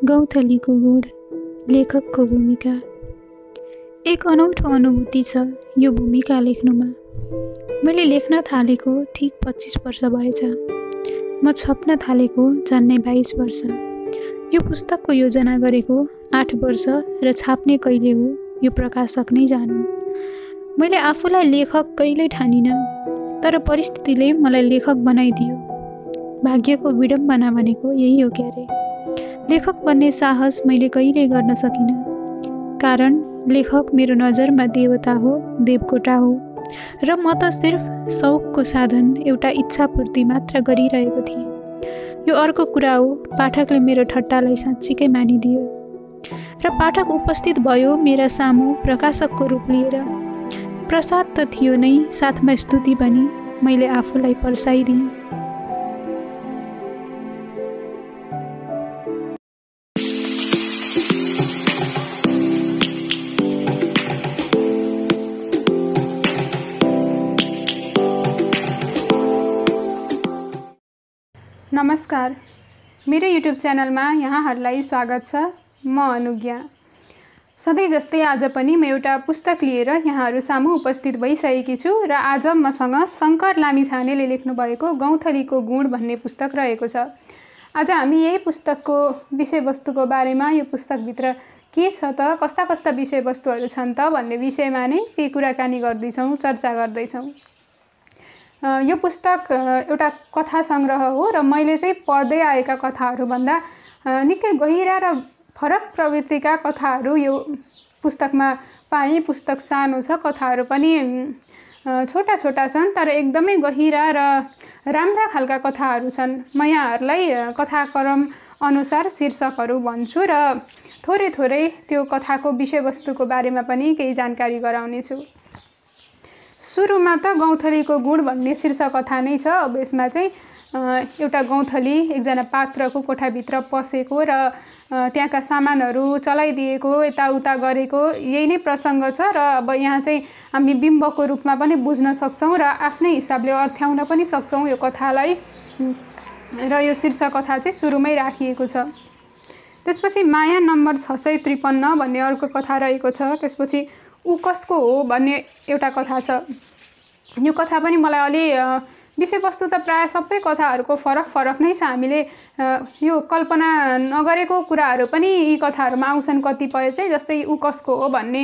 गौँथलीको गुण, लेखकको भूमिका। एक अनौठो अनुभूति छ यो भूमिका लेख्नुमा। मैले लेख्न थालेको ठीक 25 वर्ष भएछ। म छप्न थालेको झन्नै 22 वर्ष। यो पुस्तकको योजना गरेको 8 वर्ष र छाप्ने कहिले हो यो प्रकाशक नै जानुन्। मैले आफूलाई लेखक कहिल्यै ठानिनँ, तर परिस्थितिले मलाई लेखक बनाइदियो। भाग्यको विडम्बना भनेको यही हो क्यारे। लेखक बन्ने साहस मैले कहिल्यै गर्न सकिनँ, कारण लेखक मेरो नजरमा देवता हो, देवकोटा हो, र म त सिर्फ शौकको साधन, एउटा इच्छापूर्ति मात्र गरिरहेको थिएँ। यो अर्को कुरा हो, पाठकले मेरो ठट्टालाई साँच्चीकै मानिदियो र पाठक उपस्थित भयो मेरा सामु प्रकाशकको रूप लिएर। प्रसाद त थियो नै, साथमा स्तुति पनि मैले आफूलाई पर्साइदिएँ। नमस्कार, मेरो युट्युब च्यानलमा यहाँहरूलाई स्वागत छ। म अनुज्ञा। सधैँ जस्तै आज पनि म एउटा पुस्तक लिएर यहाँहरू सामु उपस्थित भइसकेकी छु र आज मसँग शङ्कर लामिछानेले लेख्नुभएको गौँथलीको गुण भन्ने पुस्तक रहेको छ। आज हामी यही पुस्तकको विषयवस्तुको बारेमा, यो पुस्तकभित्र के छ त, कस्ता कस्ता विषयवस्तुहरू छन् त भन्ने विषयमा नै केही कुराकानी गर्दैछौँ, चर्चा गर्दैछौँ। यो पुस्तक एउटा कथा सङ्ग्रह हो र मैले चाहिँ पढ्दै आएका कथाहरूभन्दा निकै गहिरा र फरक प्रवृत्तिका कथाहरू यो पुस्तकमा पाएँ। पुस्तक सानो छ, कथाहरू पनि छोटा छोटा छन्, तर एकदमै गहिरा र राम्रा खालका कथाहरू छन्। म यहाँहरूलाई कथाक्रम अनुसार शीर्षकहरू भन्छु र थोरै थोरै त्यो कथाको विषयवस्तुको बारेमा पनि केही जानकारी गराउनेछु। सुरुमा त गौँथलीको गुण भन्ने शीर्षक कथा नै छ। अब यसमा चाहिँ एउटा गौँथली एकजना पात्रको कोठाभित्र पसेको र त्यहाँका सामानहरू चलाइदिएको, यताउता गरेको, यही नै प्रसङ्ग छ। र अब यहाँ चाहिँ हामी बिम्बको रूपमा पनि बुझ्न सक्छौँ र आफ्नै हिसाबले अर्थ्याउन पनि सक्छौँ यो कथालाई। र यो शीर्षक कथा चाहिँ सुरुमै राखिएको छ। त्यसपछि माया नम्बर 653 भन्ने अर्को कथा रहेको छ। त्यसपछि ऊ कसको हो भन्ने एउटा कथा छ। यो कथा पनि मलाई अलि विषयवस्तु त प्रायः सबै कथाहरूको फरक फरक नै छ। हामीले यो कल्पना नगरेको कुराहरू पनि यी कथाहरूमा आउँछन् कतिपय चाहिँ। जस्तै ऊ कसको हो भन्ने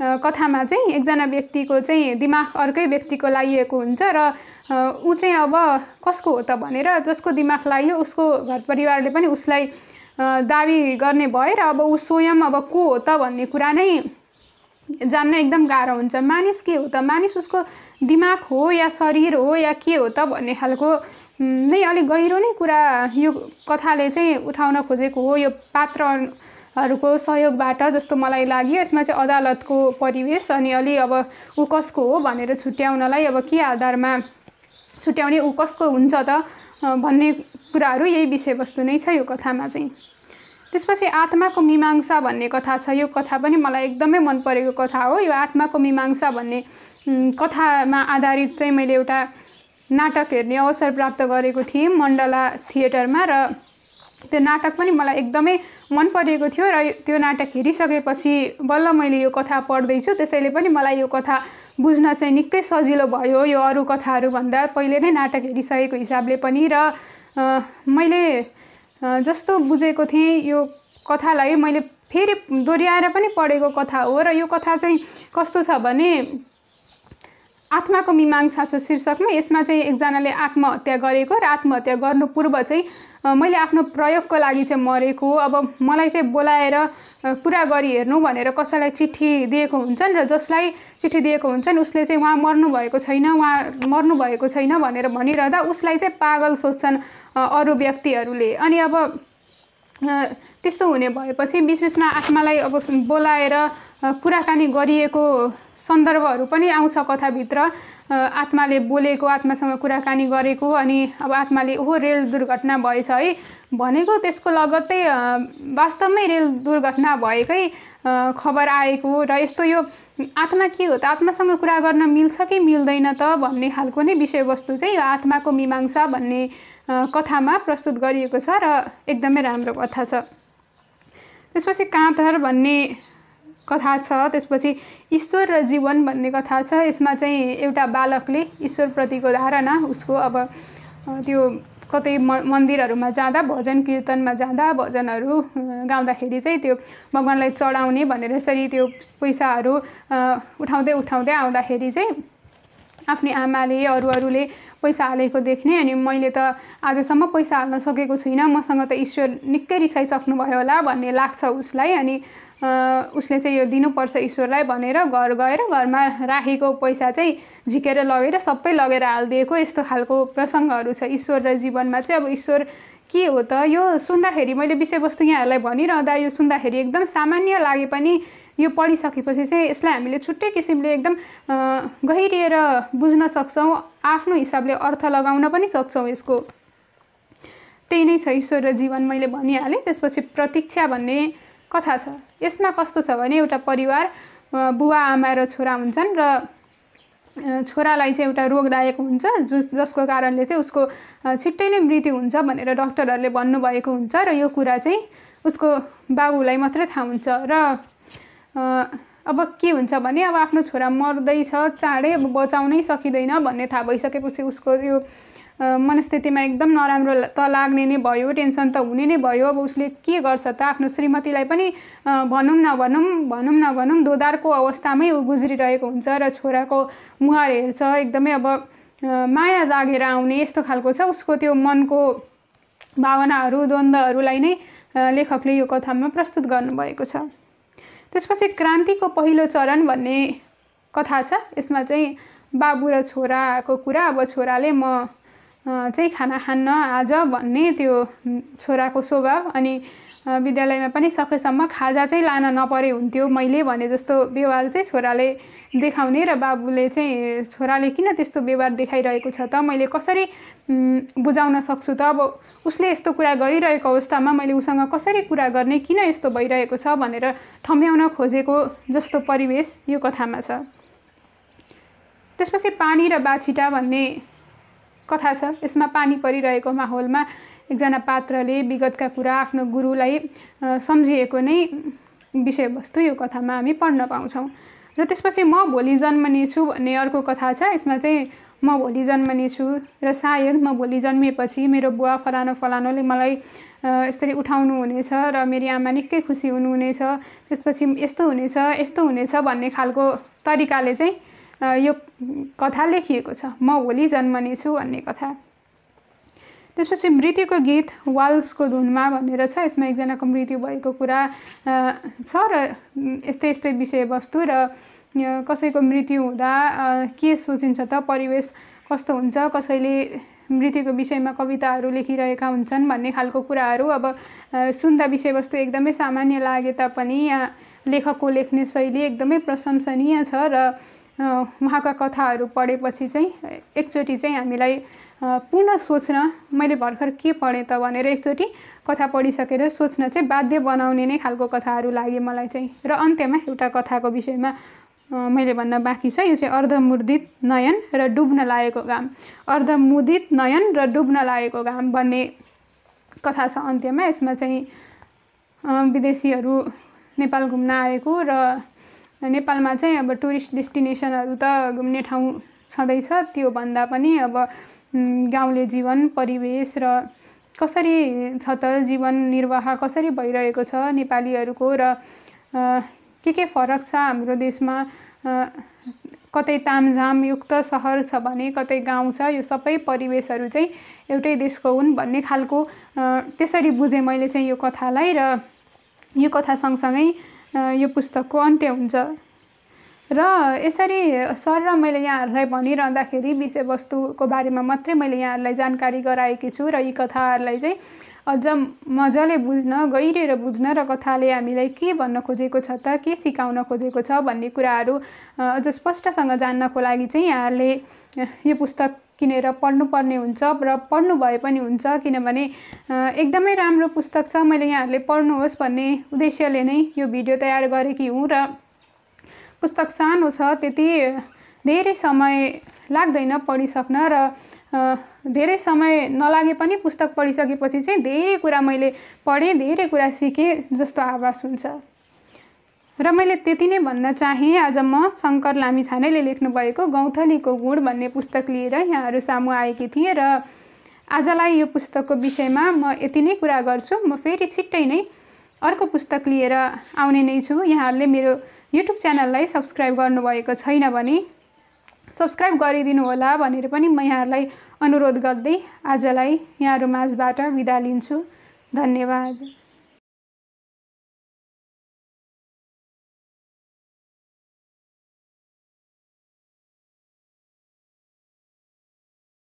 कथामा चाहिँ एकजना व्यक्तिको चाहिँ दिमाग अर्कै व्यक्तिको लागिएको हुन्छ र ऊ चाहिँ अब कसको हो त भनेर जसको दिमाग लाग्यो उसको घर परिवारले पनि उसलाई दाबी गर्ने भए र अब ऊ स्वयं अब को हो त भन्ने कुरा नै जान्न एकदम गाह्रो हुन्छ। मानिस के हो त, मानिस उसको दिमाग हो या शरीर हो या के हो त भन्ने खालको नै अलिक गहिरो नै कुरा यो कथाले चाहिँ उठाउन खोजेको हो, यो पात्रहरूको सहयोगबाट जस्तो मलाई लाग्यो। यसमा चाहिँ अदालतको परिवेश अनि अलि अब ऊ कसको हो भनेर छुट्याउनलाई अब के आधारमा छुट्याउने, ऊ कसको हुन्छ त भन्ने कुराहरू यही विषयवस्तु नै छ यो कथामा चाहिँ। त्यसपछि आत्माको मीमांसा भन्ने कथा छ। यो कथा पनि मलाई एकदमै मन परेको कथा हो। यो आत्माको मीमांसा भन्ने कथामा आधारित चाहिँ मैले एउटा नाटक हेर्ने अवसर प्राप्त गरेको थिएँ मण्डला थिएटरमा र त्यो नाटक पनि मलाई एकदमै मन परेको थियो र त्यो नाटक हेरिसकेपछि बल्ल मैले यो कथा पढ्दैछु। त्यसैले पनि मलाई यो कथा बुझ्न चाहिँ निकै सजिलो भयो, यो अरू कथाहरूभन्दा पहिले नै नाटक हेरिसकेको हिसाबले पनि। र मैले जस्तो बुझेको थिएँ यो कथालाई मैले फेरि दोहोऱ्याएर पनि पढेको कथा हो र यो कथा चाहिँ कस्तो छ भने आत्माको मीमांसा छ शीर्षकमा। यसमा चाहिँ एकजनाले आत्महत्या गरेको र आत्महत्या गर्नु पूर्व चाहिँ मैले आफ्नो प्रयोगको लागि चाहिँ मरेको, अब मलाई चाहिँ बोलाएर पुरा गरी हेर्नु भनेर कसैलाई चिठी दिएको हुन्छन् र जसलाई चिठी दिएको हुन्छन् उसले चाहिँ उहाँ मर्नुभएको छैन, उहाँ मर्नुभएको छैन भनेर भनिरहँदा उसलाई चाहिँ पागल सोच्छन् अरू व्यक्तिहरूले। अनि अब त्यस्तो हुने भएपछि बिचबिचमा आत्मालाई अब बोलाएर कुराकानी गरिएको सन्दर्भहरू पनि आउँछ कथाभित्र। आत्माले बोलेको, आत्मासँग कुराकानी गरेको, अनि अब आत्माले ओहो रेल दुर्घटना भएछ है भनेको, त्यसको लगत्तै वास्तवमै रेल दुर्घटना भएकै खबर आएको र यस्तो यो आत्मा के हो त, आत्मासँग कुरा गर्न मिल्छ कि मिल्दैन त भन्ने खालको नै विषयवस्तु चाहिँ यो आत्माको मीमांसा भन्ने कथामा प्रस्तुत गरिएको छ र एकदमै राम्रो कथा छ। त्यसपछि काँतर भन्ने कथा छ। त्यसपछि ईश्वर र जीवन भन्ने कथा छ। यसमा चाहिँ एउटा बालकले ईश्वरप्रतिको धारणा उसको अब त्यो कतै मन्दिरहरूमा जाँदा भजन कीर्तनमा जाँदा भजनहरू गाउँदाखेरि चाहिँ त्यो भगवान्लाई चढाउने भनेर यसरी त्यो पैसाहरू उठाउँदै उठाउँदै आउँदाखेरि चाहिँ आफ्नै आमाले अरूले पैसा हालेको देख्ने अनि मैले त आजसम्म पैसा हाल्न सकेको छुइनँ, मसँग त ईश्वर निकै रिसाइसक्नुभयो होला भन्ने लाग्छ उसलाई। अनि उसले चाहिँ यो दिनुपर्छ ईश्वरलाई भनेर घर गएर घरमा राखेको पैसा चाहिँ झिकेर लगेर सबै लगेर हालिदिएको यस्तो खालको प्रसङ्गहरू छ ईश्वर र जीवनमा चाहिँ। अब ईश्वर के हो त यो सुन्दाखेरि मैले विषयवस्तु यहाँहरूलाई भनिरहँदा यो सुन्दाखेरि एकदम सामान्य लागे पनि यो पढिसकेपछि चाहिँ यसलाई हामीले छुट्टै किसिमले एकदम गहिरिएर बुझ्न सक्छौँ, आफ्नो हिसाबले अर्थ लगाउन पनि सक्छौँ यसको। त्यही नै छ ईश्वर र जीवन मैले भनिहालेँ। त्यसपछि प्रतीक्षा भन्ने कथा छ। यसमा कस्तो छ भने एउटा परिवार बुवा आमा र छोरा हुन्छन् र छोरालाई चाहिँ एउटा रोग लागेको हुन्छ जसको कारणले चाहिँ उसको छिट्टै नै मृत्यु हुन्छ भनेर डक्टरहरूले भन्नुभएको हुन्छ र यो कुरा चाहिँ उसको बाबुलाई मात्रै थाहा हुन्छ। र अब के हुन्छ भने अब आफ्नो छोरा मर्दैछ चाँडै अब बचाउनै सकिँदैन भन्ने थाहा भइसकेपछि उसको यो मनस्थितिमा एकदम नराम्रो त लाग्ने नै भयो, टेन्सन त हुने नै भयो। अब उसले के गर्छ त आफ्नो श्रीमतीलाई पनि भनौँ नभनौँ दोधारको अवस्थामै ऊ गुज्रिरहेको हुन्छ र छोराको मुहार हेर्छ एकदमै अब माया लागेर आउने यस्तो खालको छ उसको त्यो मनको भावनाहरू द्वन्द्वहरूलाई नै लेखकले यो कथामा प्रस्तुत गर्नुभएको छ। त्यसपछि क्रान्तिको पहिलो चरण भन्ने कथा छ। यसमा चाहिँ बाबु र छोराको कुरा। अब छोराले म चाहिँ खाना खान्न आज भन्ने त्यो छोराको स्वभाव। अनि विद्यालयमा पनि सकेसम्म खाजा चाहिँ लान नपरे हुन्थ्यो मैले भने जस्तो व्यवहार चाहिँ छोराले देखाउने र बाबुले चाहिँ छोराले किन त्यस्तो व्यवहार देखाइरहेको छ त, मैले कसरी बुझाउन सक्छु त, अब उसले यस्तो कुरा गरिरहेको अवस्थामा मैले उसँग कसरी कुरा गर्ने, किन यस्तो भइरहेको छ भनेर ठम्ब्याउन खोजेको जस्तो परिवेश यो कथामा छ। त्यसपछि पानी र बाछिटा भन्ने कथा छ। यसमा पानी परिरहेको माहौलमा एकजना पात्रले विगतका कुरा आफ्नो गुरुलाई सम्झिएको नै विषयवस्तु यो कथामा हामी पढ्न पाउँछौँ। र त्यसपछि म भोलि जन्मनेछु भन्ने अर्को कथा छ। यसमा चाहिँ म भोलि जन्मनेछु र सायद म भोलि जन्मिएपछि मेरो बुवा फलानोले मलाई यसरी उठाउनु हुनेछ र मेरी आमा निकै खुसी हुनुहुनेछ, त्यसपछि यस्तो हुनेछ भन्ने खालको तरिकाले चाहिँ यो कथा लेखिएको छ, म भोलि जन्मनेछु भन्ने कथा। त्यसपछि मृत्युको गीत वाल्सको धुनमा भनेर छ। यसमा एकजनाको मृत्यु भएको कुरा छ र यस्तै विषयवस्तु र कसैको मृत्यु हुँदा के सोचिन्छ त, परिवेश कस्तो हुन्छ, कसैले मृत्युको विषयमा कविताहरू लेखिरहेका हुन्छन् भन्ने खालको कुराहरू अब सुन्दा विषयवस्तु एकदमै सामान्य लागे तापनि यहाँ लेखकको लेख्ने शैली एकदमै प्रशंसनीय छ र उहाँका कथाहरू पढेपछि चाहिँ एकचोटि चाहिँ हामीलाई पुनः सोच्न, मैले भर्खर के पढेँ त भनेर एकचोटि कथा पढिसकेर सोच्न चाहिँ बाध्य बनाउने नै खालको कथाहरू लागे मलाई चाहिँ। र अन्त्यमा एउटा कथाको विषयमा मैले भन्न बाँकी छ। यो चाहिँ अर्धमुदित नयन र डुब्न लागेको घाम। अर्धमुदित नयन र डुब्न लागेको घाम भन्ने कथा छ अन्त्यमा। यसमा चाहिँ विदेशीहरू नेपाल घुम्न आएको र नेपालमा चाहिँ अब टुरिस्ट डेस्टिनेसनहरू त घुम्ने ठाउँ छँदैछ, त्यो भन्दा पनि अब गाउँले जीवन परिवेश र कसरी छ त जीवन निर्वाह कसरी भइरहेको छ नेपालीहरूको र के फरक छ हाम्रो देशमा, कतै तामझाम युक्त सहर छ भने कतै गाउँ छ, यो सबै परिवेशहरू चाहिँ एउटै देशको हुन् भन्ने खालको त्यसरी बुझेँ मैले चाहिँ यो कथालाई। र यो कथा सँगसँगै यो पुस्तकको अन्त्य हुन्छ र यसरी सर र मैले यहाँहरूलाई भनिरहँदाखेरि विषयवस्तुको बारेमा मात्रै मैले यहाँहरूलाई जानकारी गराएकी छु र यी कथाहरूलाई चाहिँ अझ मजाले बुझ्न, गहिरिएर बुझ्न र कथाले हामीलाई के भन्न खोजेको छ त, के सिकाउन खोजेको छ भन्ने कुराहरू अझ स्पष्टसँग जान्नको लागि चाहिँ यहाँहरूले यो पुस्तक किनेर पढ्नुपर्ने हुन्छ र पढ्नु भए पनि हुन्छ, किनभने एकदमै राम्रो पुस्तक छ। मैले यहाँहरूले पढ्नुहोस् भन्ने उद्देश्यले नै यो भिडियो तयार गरेकी हुँ र पुस्तक सानो छ, त्यति धेरै समय लाग्दैन पढिसक्न र धेरै समय नलागे पनि पुस्तक पढिसकेपछि चाहिँ धेरै कुरा मैले पढेँ, धेरै कुरा सिकेँ जस्तो आभास हुन्छ। र मैले त्यति नै भन्न चाहेँ। आज म शङ्कर लामिछानेले लेख्नुभएको गौँथलीको गुण भन्ने पुस्तक लिएर यहाँहरू सामु आएकी थिएँ र आजलाई यो पुस्तकको विषयमा म यति नै कुरा गर्छु। म फेरि छिट्टै नै अर्को पुस्तक लिएर आउने नै छु। यहाँहरूले मेरो युट्युब च्यानललाई सब्सक्राइब गर्नुभएको छैन भने सब्सक्राइब गरिदिनु होला भनेर पनि म यहाँहरूलाई अनुरोध गर्दै आजलाई यहाँहरू माझबाट बिदा लिन्छु। धन्यवाद।